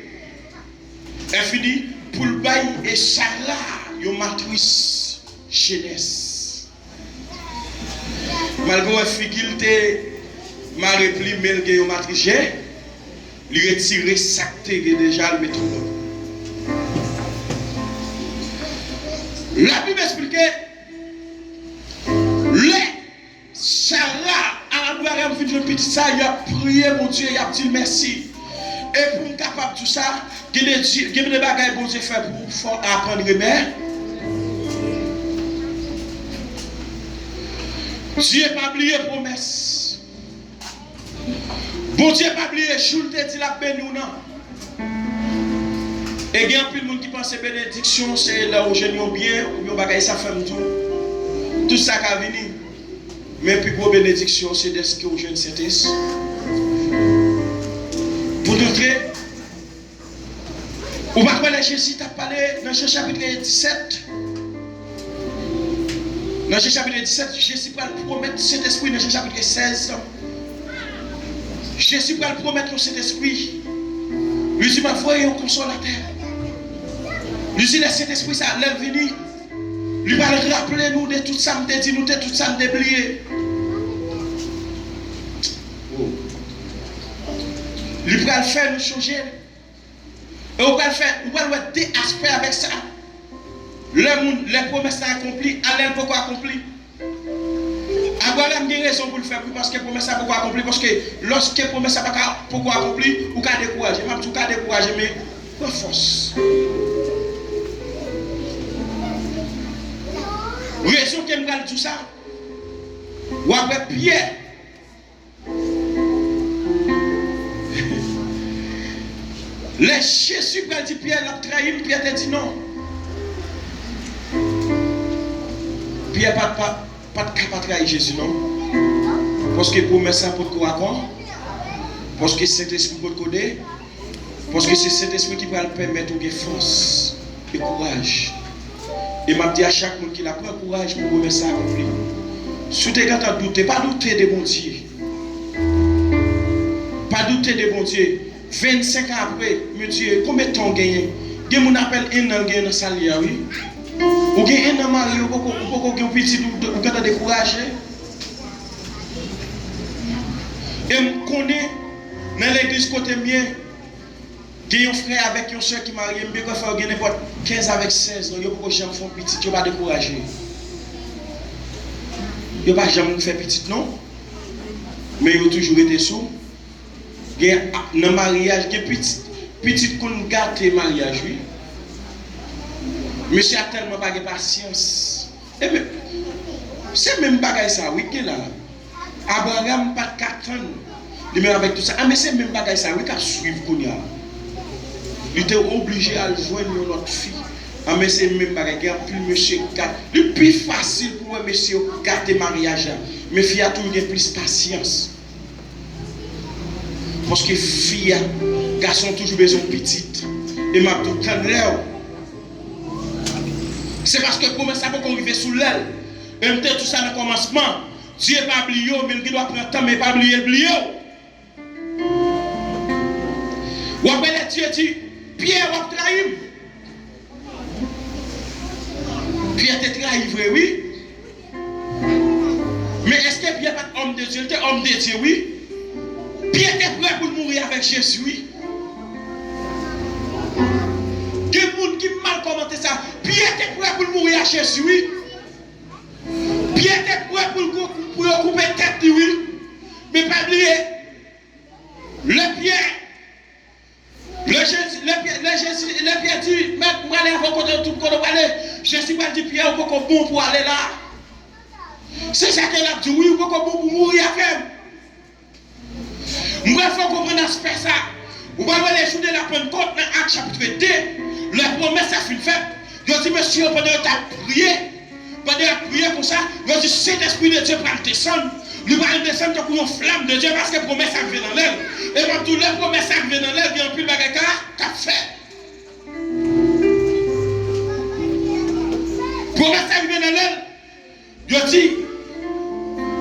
enfini, pou l bay e Sara yon matris jenès. Malgre w wè figi l te mare pli, men l gen yon matris je, li retire sa k te gen deja, l mete yon lòt. Labib esplike, lè Sara a Abraram vin jwenn pitit sa, y ap priye Bondye, y ap di l mèsi. E pou m kapab di w sa, gen de, gen de bagay Bondye fè pou ou, fò w aprann remè-, Dye pa bliye pwomès. Bondye pa bliye jou l te di l ap beni w nan. E gen anpil moun ki panse benediksyon se lè ou jwenn yon byen ou yon bagay, sa fè m di w, tout sa ka vini. Men pi gwo benediksyon se dèske ou jwenn Sentespri. Pou de vre, ou pa kwè lè Jezi t ap pale nan Jan chapit disèt? Nan Jan chapit disèt, Jezi pral pwomèt Sentespri nan Jan chapit sèz. Jezi pral pwomèt yon Sentespri. Li di, "M ap voye yon konsolatè." Li di, lè Sentespri sa, lè l vini, li pral raple nou de tout sa m te di nou, de tout sa n te bliye. Li pral fè nou chonje. E ou pral fè, ou pral wè de aspè avèk sa. Lè moun, lè pwomès la akonpli, a lè l poko akonpli. Abraram gen rezon pou l fè pri paske pwomès la poko akonpli, paske lòske pwomès la pa ka, poko akonpli, ou ka dekouraje. M ap di w ka dekouraje, men pran fòs. Rezon ke m pral di w sa, w ap wè Pyè. Lè Jezi pral di Pyè l ap trayi m, Pyè te di non. Pyè pa t, pa, pa t ka pa trayi Jezi non. Paske pwomès la potko akò. Paske Sentespri potko de. Paske se Sentespri ki pral pèmèt ou gen fòs e kouraj. E m ap di a chak moun ki la, pran kouraj pou pwomès sa akonpli. Si w te gentan doute, pa doute de Bondye. Pa doute de Bondye. Vennsenk an apre, Bondye, konbyen tan w genyen? Gen moun apèn en an l genyen nan sa l ye a, wi. Ou gen en an marye, ou poko, ou poko gen yon pitit, ou, ou gentan dekouraje. E m konnen, nan legliz kote m ye, gen yon frè avèk yon sè ki marye, m byen kwè frè yo gen nenpòt kenz avèk sèz an, yo poko janm fè yon pitit, yo pa dekouraje. Yo pa janm fè pitit non, men yo toujou rete sou. Gen, nan maryaj, gen pitit, pitit konn gate maryaj, wi. Mesye a tèlman pa gen pasyans. Ebyen, se menm bagay sa, wi, k gen la. Abraram pa t ka tann. Li menm avèk tout sa. A, men se menm bagay sa, wi, k ap swiv kounye a. Li te oblije al jwenn yon lòt fi. A, men se menm bagay. Gen anpil mesye k ka. Li pi fasil pou wè mesye yo gate maryaj la. Men fi a toujou gen plis pasyans. Paske fi a, gason toujou bezwen pitit. E m ap di w, tann lè w. Se paske pwomès la poko rive sou lè l. E m te di w sa nan kòmansman. Dye pa bliye w, men l gendwa pran tan, men pa bliye l bliye w. W ap wè lè Dye di, Pyè, w ap trayi m. Pyè te trayi vre, wi. Men èske Pyè pa t òm de Dye? L te òm de Dye, wi. Pyè te prè pou l mouri avèk Jezi, wi. Gen moun ki mal kòmante sa. Pyè te prè pou l mouri ak Jezi, wi. Pyè te prè pou l kou-, pou yo koupe tèt li, wi. Men pa bliye, lè Pyè, lè Jezi, lè Pyè, lè Jezi, lè Pyè di, Mèt, m prale avè w kote tout kote w prale. Jezi pral di, Pyè, ou poko bon pou ale la. Se sa ke l ap di, wi, ou poko bon pou mouri avè m. M pral fè w konprann aspè sa. Ou pral wè lè jounen Lapannkòt nan Ak chapit de, lè pwomès la fin fèt, yo di mesye yo pandan yo t ap priye, pandan y ap priye konsa, yo di Sentespri de Dye pral desann. Li pral desann tankou yon flam de Dye paske pwomès la rive nan lè l. E m ap di w, lè pwomès la rive nan lè l, gen anpil bagay ka, k ap fèt. Pwomès la rive nan lè l, Yo di,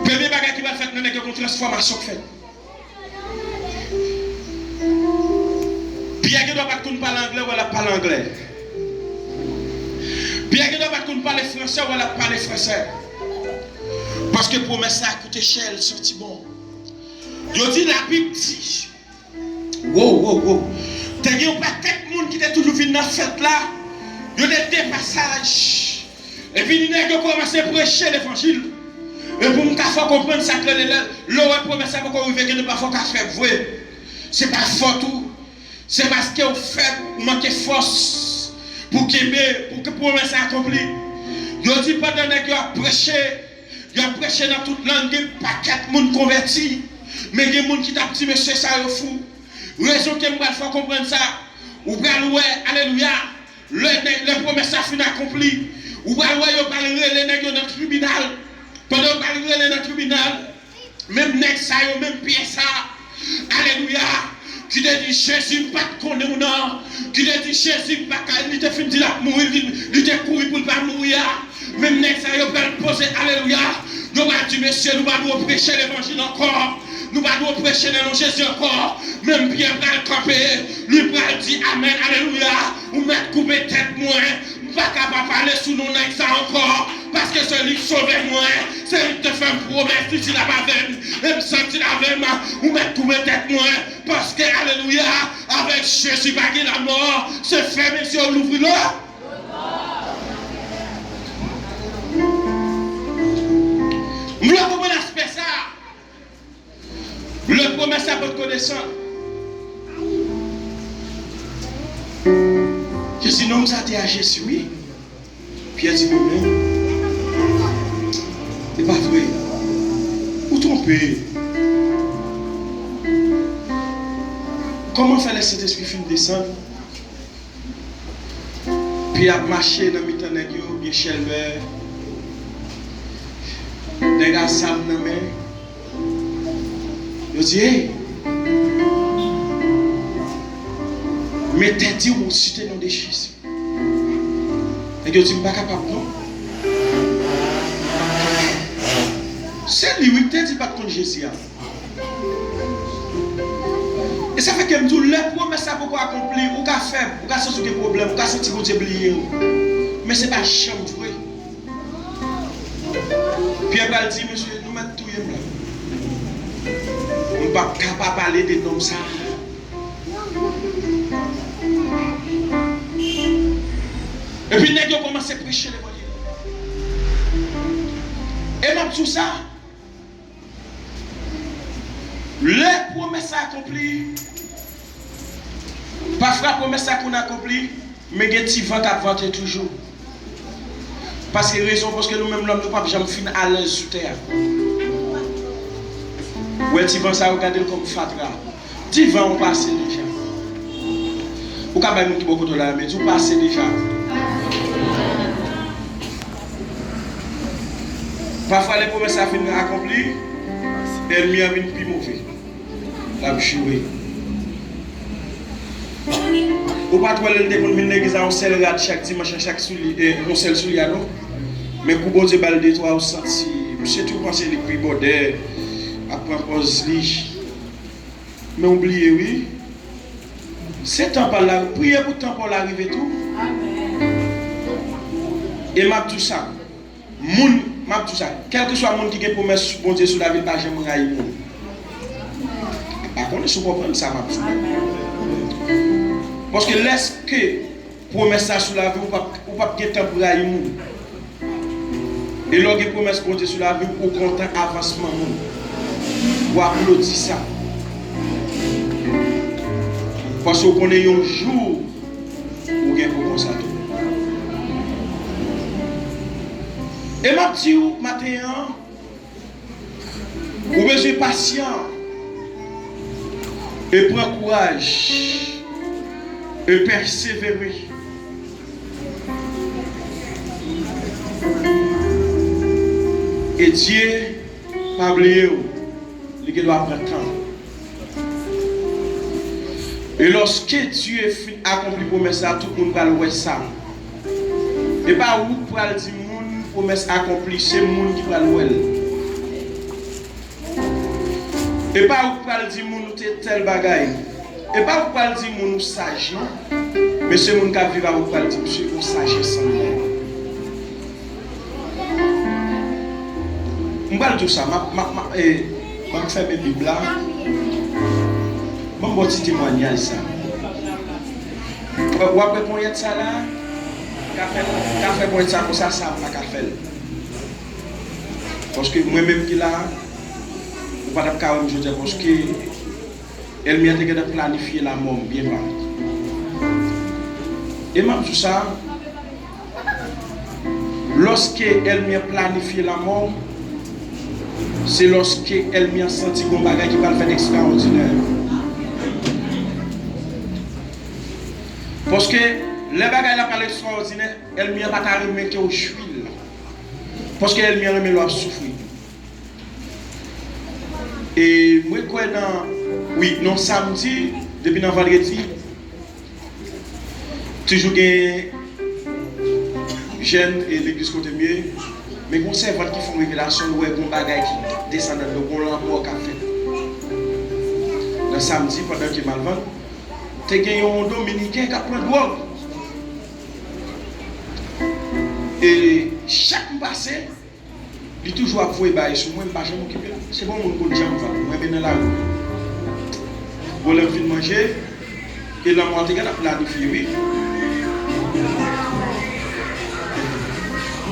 premye bagay ki pral fèt nan nèg yo, gon transfòmasyon k fèt. Pyè gendwa pa t konn pale anglè, wè l ap pale anglè. Pyè gendwa pa t konn pale fransè, wè l ap pale fransè. Paske pwomès la koute chè, l santi bon. Yo di Labib di, Wo, wo, wo. Te gen yon pakèt moun ki te toujou vin nan fèt la. Yo te de pasaj. Epi nèg yo kòmanse preche levanjil. E pou m ka fè w konprann sa k rele lè, lè w wè pwomès la poko rive, gen de pafwa w ka fèb vre. Se pa fòt ou. Se paske w fèb, ou manke fòs pou kenbe, pou ke pwomès la akonpli. Yo di pandan nèg yo ap preche, y ap preche nan tout lang, gen pakèt moun konvèti, men gen moun ki t ap di, "Mesye sa yo fou." Rezon ke m pral fè w konprann sa, ou pral wè, alelouya, lè, lè pwomès la fin akonpli, ou pral wè yo pral rele nèg yo nan tribinal. Pandan yo pral rele nan tribinal, Menm nèg sa yo, menm Pyè sa, alelouya, ki te di, "Jezi, m pa t konnen w non," ki te di, "Jezi, m pa ka," li te fin di l ap mouri, li, li te kouri pou l pa mouri a. Menm nèg sa yo pral poze, alelouya, yo pral di, "Mesye, nou pa dwe preche levanjil ankò, nou pa dwe preche nan non Jezi ankò." Menm Pyè pral kanpe, li pral di, "Amèn, alelouya, ou mèt koupe tèt mwen." M pa ka pa pale sou non nèg sa ankò, paske se li k sove mwen, se li k te fè m pwomès, li di l ap avè m, e m santi l avè m, ou mèt koupe tèt mwen, paske, alelouya, avèk Jezi pa gen lanmò, se fèmen zye w louvri lò. M vle w konprann aspè sa. Lè pwomès la potko desann, Jezi, nonm sa te a Jezi, wi. Pyè di, "Mwen menm, Se pa vre. Ou twonpe. Kòman fè lè Sentespri fin desann, Pyè ap mache nan mitan nèg yo, gen chèlbè, nèg a zam nan men, yo di, "Hey! M entèdi w site non de Jezi." Nèg yo di, "M pa kapab non." Se li wi ki te di l pa t konn Jezi a. E sa fè ke m di w, lè pwomès la poko akonpli, ou ka fèb, ou ka santi w gen pwoblèm, ou ka santi Bondye bliye w. Men se pa janm vre. Pyè pral di, "Mesye, nou mèt touye m la. M p ap ka pa pale de nonm sa a." Epi nèg yo kòmanse preche levanjil. E m ap di w sa, lè pwomès la akonpli, pafwa pwomès la konn akonpli, men gen ti van k ap vante toujou. Paske rezon, paske nou menm lòm, nou p ap janm fin alèz sou tè a. Ou wè ti van sa yo, gade l kòm fatra. Di van ou pase deja. Ou ka bay moun ki bò kote w la, men di w pase deja. Pafwa, lè pwomès la fin akonpli, ènmi an vin pi move. L ap joure. Ou pa t wè lè l te konn vin legliz la, yon sèl rad chak dimanch, chak soulye, eh, yon sèl soulye a, non? Men kou Bondye ba l de twa, ou santi, misye tou panse li pi bòdè, ap pran pòz li. Men ou bliye, wi. Se tan pa l la, priye pou tan pa w la rive tou. E m ap di w sa, moun, m ap di w sa, kèlkeswa moun ki gen pwomès Bondye sou lavi l, pa janm rayi moun. M pa konnen si w konprann sa m ap di w. Paske lèske pwomès la sou lavi w, ou p ap, ou p ap gen tan pou rayi moun. E lè w gen pwomès Bondye sou lavi w, ou kontan avansman moun. Ou aplodi sa. Paske w konnen yon jou, ou gen pou konsa tou. E m ap di w maten an, ou bezwen pasyan e pran kouraj e pèsevere. E Dye pa bliye w, li gen dwa pran tan. E lòske Dye fin akonpli pwomès la, tout moun pral wè sa. E pa ou k pral di moun pwomès akonpli, se moun ki pral wè l. E pa ou k pral di moun ou te tèl bagay. E pa ou k pral di moun ou saj, non. Men se moun k ap viv avè w k pral di, "Misye gon sajès anndan l." M pral di w sa, m ap, m ap, m ap, eh, m ap fèmen Bib la. Ban m ba w ti temwayaj sa. W ap wè ponyèt sa la, ka fè, ka fè ponyèt sa konsa, sa m pa ka fè l. Paske mwen menm ki la, ou pa t ap ka wè m jodi a, paske ènmi an te gentan planifye lanmò m byen va. E m ap di w sa, lòske ènmi an planifye lanmò w, se lòske ènmi an santi gon bagay ki pral fèt ekstraòdinè. Paske lè bagay la pral ekstraòdinè, ènmi an pa ta renmen ke w jwi l. Paske ènmi an renmen lè w ap soufri. E mwen kwè nan, wi, nan samdi, depi nan vandredi, toujou gen jèn e legliz kote m ye, men gon sèvant ki fè yon revelasyon, nou wè gon bagay ki desann anndan, gon lanmò k ap fèt. Nan samdi, pandan ke m al vann, te gen yon Dominiken k ap pran dwòg. E chak m pase, li toujou ap voye bagay sou mwen, m pa janm okipe l. Se pa yon moun konn jan m vann, mwen men nan lari. Bon, lè m fin manje, e lanmò a te gentan planifye, wi.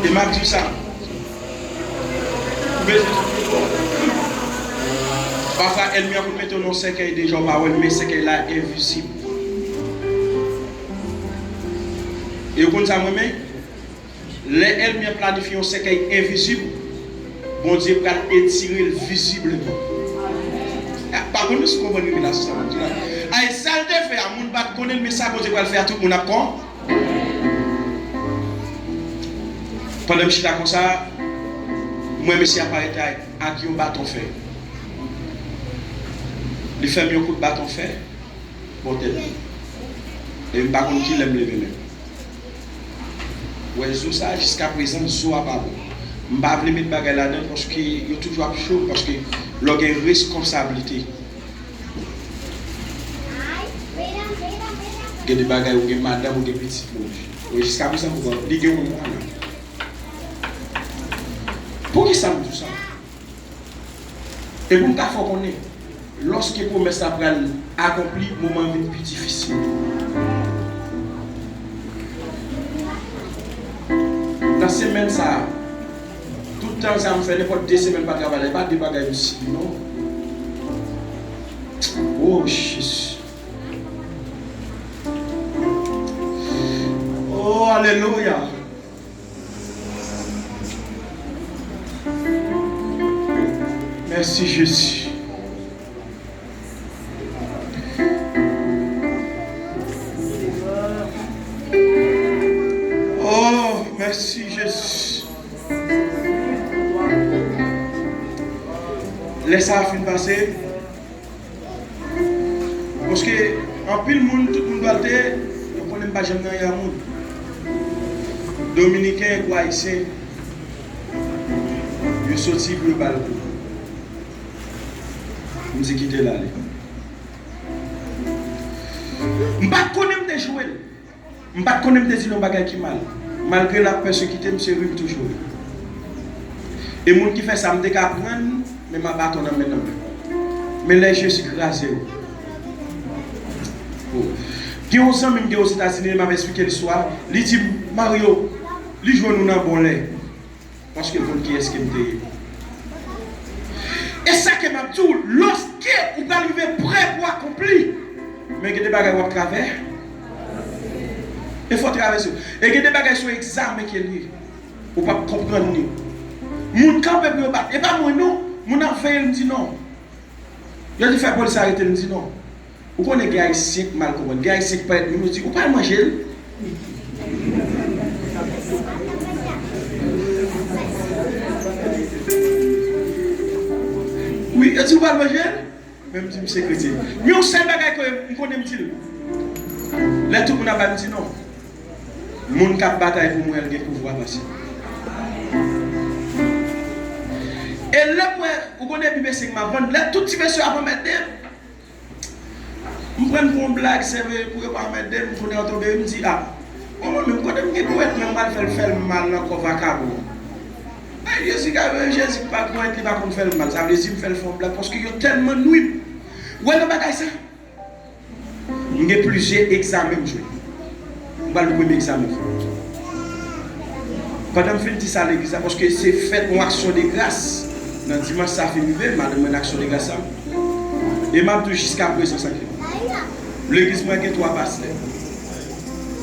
E m ap di w sa, ou bezwen, pafwa ènmi an konn mete w nan sèkèy deja, ou pa wè l, men sèkèy la envizib. E ou konn sa m renmen? Lè ènmi an planifye yon sèkèy envizib, Bondye pral etire l vizibleman. Ah, pa konn si w konprann revelasyon sa m ap di la. Ay, sa l te fè a, moun pa t konnen l, men sa Bondye pral fè a, tout moun ap kon. Pandan m chita konsa, m wè mesye a parèt ak, ak yon baton fè. Li fè m yon kout baton fè bò tèt li. E m pa konn kilè m leve menm. Ou wè zo sa a, jiskaprezan, zo a pa bon. M pa vle met bagay ladan l paske yo toujou ap cho, paske lè w gen reskonsablite. Gen de bagay, ou gen madanm, ou gen pitit, bon, e jiskaprezan, bon, li gen yon mwa la. Poukisa m di w sa? E pou m ka fè w konnen, lòske pwomès la pral akonpli, moman an vin pi difisil. Nan semèn sa a, tout tan sa m fè, nenpòt de semèn pa travay la, e pa de bagay m sibi, non. Oh, Jezi. Oh, alelouya. Mèsi, Jezi. Oh, mèsi, Jezi. Lè sa a fin pase, paske anpil moun, tout moun pral te, yo konnen m pa janm nan anyen a moun. Dominiken kou Ayisyen, yo soti pou yo ba l kou. M di kite l ale. M pa t konnen m te jwe l. M pa t konnen m te di l yon bagay ki mal. Malgre l ap pèsekite m, se ri m toujou ri. E moun ki fè sa, m te ka pran l, men m a baton nan men nan men. Men lè Jezi kraze yo. Oh. Gen yon zanmi m gen Ozetazini, m ap esplike l istwa. Li di m, Mario, li jwenn ou nan bon lè. Paske l konn kiyès ke m te ye. E sa ke m ap di w, lòske ou pral rive prè pou akonpli, men gen de bagay w ap travè-, e fò travèse yo. E gen de bagay se yon egzamen ke l ye. Ou p ap konprann li. Moun kanpe pou yo bat. E pa mwen non. Moun ap veye l, m di non. Yo di fè polis arete l, m di non. Ou konnen gen Ayisyen k mal konprann. Gen Ayisyen k parèt menm, yo di, ou pral manje l? Wi, yo di, ou pral manje l? Men m di, m se kretyen. Men yon sèl bagay ke m konnen m di l. Lè tout moun ap bay, m di non. Moun k ap batay pou mwen, l gen pouvwa pase m. E lè m wè, ou konnen epi mesye m ap vann, lè tout ti mesye ap anmède m, m pran l pou yon blag, sèvi pou yo pa anmède m, kounye a tonbe, m di, a, bon, mwen menm, kote m gen ponyèt mwen, m al fè l fè l mal nan kò vakabon. Ay, Jezi ka, Jezi pa ponyèt, li pa konn fè l mal. Sa vle di, m fè l fè yon blag, paske yo tèlman nwi m. Ou wè nan bagay sa? M gen plizyè egzamen m jwenn. M pral nan premye egzamen m fè. Pandan m fin di sa legliz la, paske se fèt yon aksyon de gras. Nan dimanch sa fin rive, m al nan aksyon de gras sa. E m ap di w jiskaprezan sa ki. Legliz mwen gen twa pastè.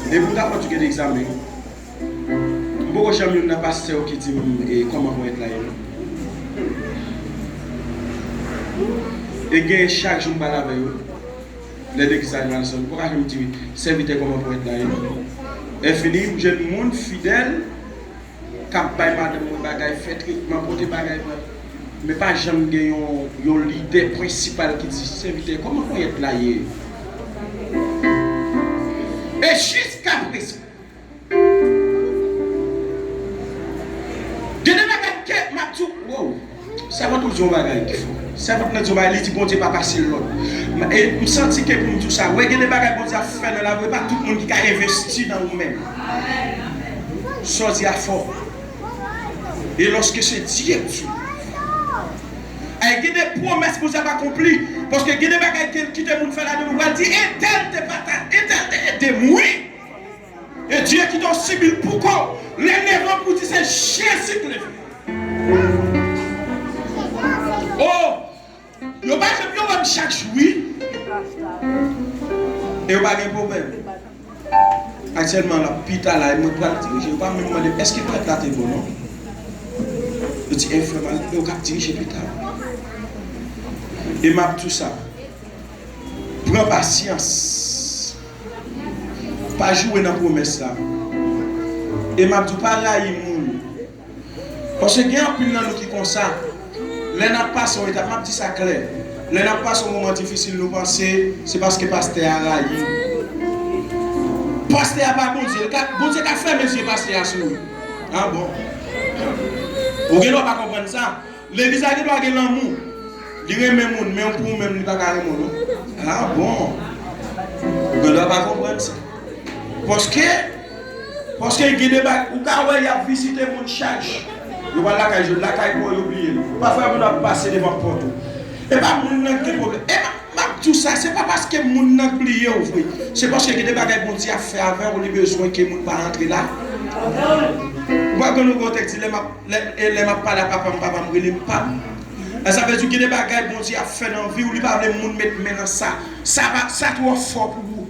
E pou m ta fè w di gen egzamen. M poko janm youn nan pastè yo ki di m, e, kòman ponyèt la ye, non. E gen chak jou m pale avè yo. Lè legliz la nan zòn, m poko janm di sèvitè kòman ponyèt la ye, non. Lè fini, m jwenn moun fidèl k ap bay madanm mwen bagay, fè tretman, pote bagay mwen. Men pa janm gen yon, yon lidè prensipal ki di, sèvitè, kòman ponyèt la ye? E jiskaprezan, Gen de bagay ke m ap di w, wow. Sèvant ou di yon bagay ki fò. Sèvant lan di yon bagay, li di Bondye pa pase l lòd. M, e m santi ke pou m di w sa, wè gen de bagay Bondye ap fè nan lavi w, e pa tout moun ki ka envesti nan ou menm. Sa w di a fò. E lòske se Dye ki di. Ay, gen de pwomès Bondye ap akonpli. Paske gen de bagay ke l kite moun fè ladan, ou pral di, entèl te pata, entèl te ede m, wi. E Dye kite w sibi l pou kò w. Lè l leve w pou di se Jezi k leve. Oh! Yo pa janm yo wè m chak jou, wi. E yo pa gen pwoblèm. Aktyèlman, l ap pita la, e mwen pral dirije. Yo pa menm mande m, èske prèt la te bon, non? Yo di, "Hey, frè m, al, yo k ap dirije pita." E m ap di w sa, pran pasyans. Pa joure nan pwomès la. E m ap di w, pa rayi moun. Paske gen anpil nan nou ki konsa. Lè n ap pase yon etap, m ap di sa klè. Lè n ap pase yon moman difisil, nou panse se paske pastè a rayi nou. Pastè a pa Bondye. Li ka, Bondye ka fèmen zye pastè a sou ou. Ah bon? Ou gen dwa pa konprann sa. Legliz la gen dwa gen lanmou. Li renmen moun, men pou ou menm, li pa ka renmen w, non. Ah bon? Ou gen dwa pa konprann sa. Paske, paske gen de bagay, ou ka wè y ap vizite moun chak jou. Yo pral lakay yo, lakay pou yo bliye l. Pafwa, moun ap pase devan pòt ou. E pa moun nan ki gen pwoblèm. E pa M ap di w sa, se pa paske moun nan bliye w vre. Se paske gen de bagay Bondye ap fè avè w, li bezwen ke moun pa antre la. Ou pa konn yon tèks di, lè m ap, lè, e lè m ap pale a papa m, papa m rele m pap. E sa vle di gen de bagay Bondye ap fè nan vi w, li pa vle moun met men nan sa. Sa pa, sa twò fò pou ou.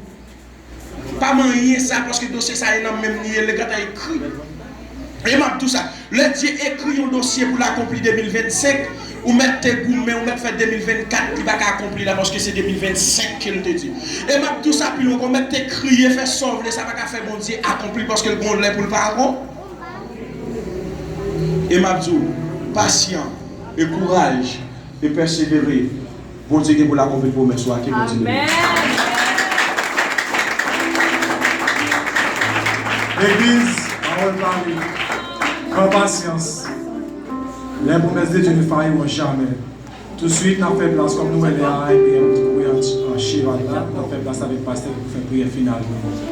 Pa manyen sa, paske dosye sa e nan men m li ye, li gentan ekri. E m ap di w sa, lè Dye ekri yon dosye pou l akonpli de mil vennsenk, ou mèt te goumen, ou mèt fè de mil vennkat, li pa ka akonpli la, paske se de mil vennsenk ke l te di. E m ap di w sa pi lwen ankò, ou mèt te kriye, fè sa w vle, sa pa ka fè Bondye akonpli, paske l gon lè pou l pa akonpli. E m ap di w, pasyan e kouraj e pèsevere. Bondye gen pou l akonpli pwomès ou a, ke Bondye beni w. Amèn. Legliz, pawòl pale. Pran pasyans. Les promesses de Dieu ne failliront jamais. Touswit, n ap fè plas, kòm nou wè lè a, epi n ap kouri an, an cheval la, n ap fè plas avèk pastè pou fè priyè final nou.